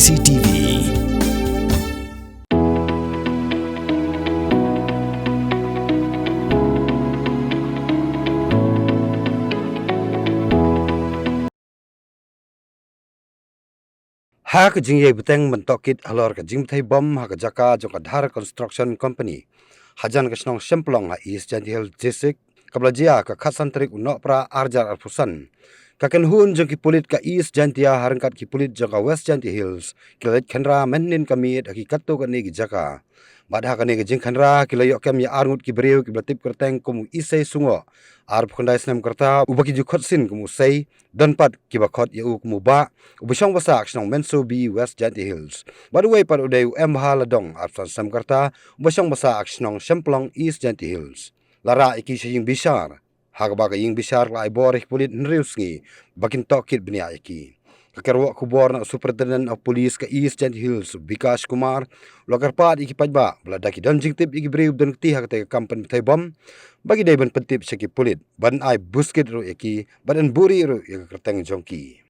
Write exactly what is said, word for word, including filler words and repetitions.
C T V. Ha ka jingïai bteng mynta kit halor ka jingbthei bom ha ka jaka jong ka Dhar Construction Company hajan ka shnong Shemplong ha East Jaintia Hills District, kaba la jia ka khatsan tarik u Nohprah arhajar arphew san, ka kynhun jong ki pulit ka East Jaintia ha ryngkat ki pulit jong ka West Jaintia Hills ki la leit khynra mynhynnin ka miet ha ki katto katne ki jaka. Bad ha kane ka jingkhynra ki la ïoh kem ïa arngut ki briew kiba la tip kyrteng kum u Isei Sungoh, arphew khyndai snem ka rta, uba ki ju khot sien kum u Sei. Don pat kiba khot ïa u kum u Bah, uba shong basa ha ka shnong Mynso B, West Jaintia Hills. Bad uwei pat u dei u Embha Ladong, arphew san snem ka rta, uba shong basa ha ka shnong Shemplong, East Jaintia Hills. La rah ïa ki sha ïing bishar, ha kaba ka ïing bishar ka la ai bor ïa ki pulit hynriew sngi ba kin tohkit bniah ïa ki. Ka kyrwoh khubor na u Superintendent of Police ka East Jaintia Hills, Bikash Kumar, u la kyrpad ïa ki paidbah ba lada ki don jingtip ïa ki briew ba don kti ha katei ka kam pynbthei bom, ba ki dei ban pyntip sha ki pulit, ban ai buskit ruh ïa ki, ban buhrieh ruh ïa ka kyrteng jong ki.